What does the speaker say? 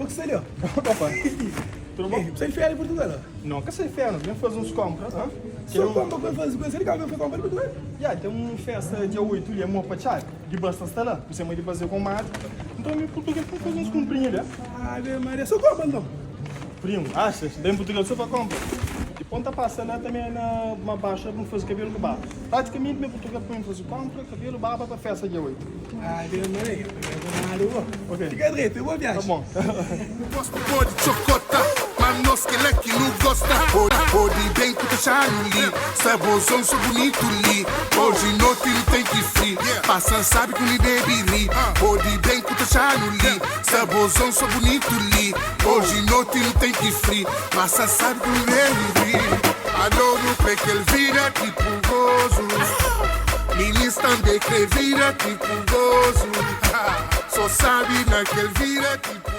ki sta li, ó. Opa. Tudu bon? Bu sai di féria di Purtugal, ó? Não, ka sai féria, ben faze uns kónpra, hã? Só kónpra ku ben faze ku el, ka ben faze kónpra di Purtugal? Ya, ten un fésta dia 8 li, é mo pa txadu, di bas ta sta la, ku se mai di bas é komadri. Nton mi Purtugal pa faze uns kunprinha li, hã? Ave Maria, só kónpra nton? Primo, achas? Ben Purtugal só pa kónpra. Dipôs N ta pasa la tanbe na uma baixa pa N faze kabelu ku barba. Pratikamenti mi Purtugal pa N faze kónpra, kabelu, barba pa fésta dia 8. Ave Maria, pa ben bo. Ok. Fika dretu, boa viaji. Ta bon. Bos bu pode txokota, ma nos kel-la ki nu gosta. Pode ben ku ta txanu li, sabozon so bunitu li. Oji noti nu ten ki fri, pasa sabi ku ni debi ri. Pode ben ku ta txanu li, sabozon so bunitu li. Oji noti nu ten ki fri, pasa sabi ku ni debi ri. Alô nu kre kel vida tipo gozu, minis tanbe kre vida tipo gozu. So sabi na kel vida tipo.